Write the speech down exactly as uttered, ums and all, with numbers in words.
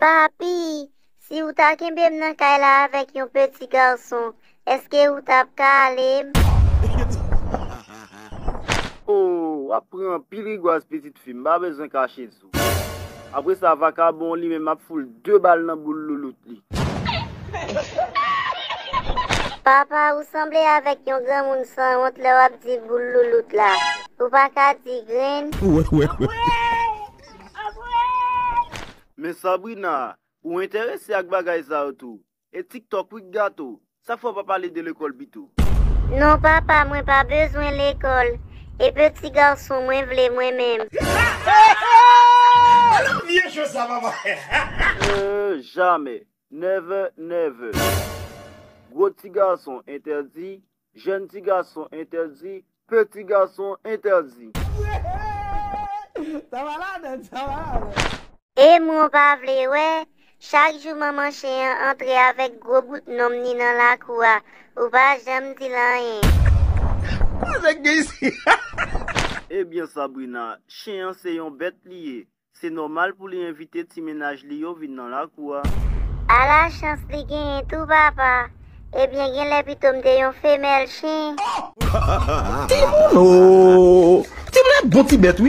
Papi, si w ta kenbe m nan kay la avèk yon peti gason, èske w t ap kale m? Oh, w ap pran anpil rigwaz pitit fi m, m pa bezwen kache sou. Apre sa, vakabon li menm ap foul de bal nan boul loulout li. Papa, ou sanble avèk yon granmoun sanwont lè w ap di boul loulout la. Ou pa ka di grenn. Wè, wè, wè. Men Sabrina, ou enterese ak bagay sa yo tou. E TikTok wi gato. Sa fè w pa pale de lekòl pito? Non, papa, mwen pa bezwen lekòl. E peti gason mwen vle mwen menm. Alò, vye cho sa, papa. Euh, jamè. Never, never. Gwo ti gason entèdi, jèn ti gason entèdi, peti gason entèdi. Sa va ladan, sa va ladan. E mwen pa vle wè, chak jou manman chen an antre avèk gwo bout nonm ni nan lakou a, ou pa janm di l anyen. Sa k gen isi? Ebyen, Sabrina, chen an se yon bèt li ye. Se nòmal pou li envite ti mennaj li yo vin nan lakou a. Ala chans li genyen tou, papa. Ebyen, genlè pito m te yon femèl chen. Timoun o! Timoun ap bon ti bèt, wi.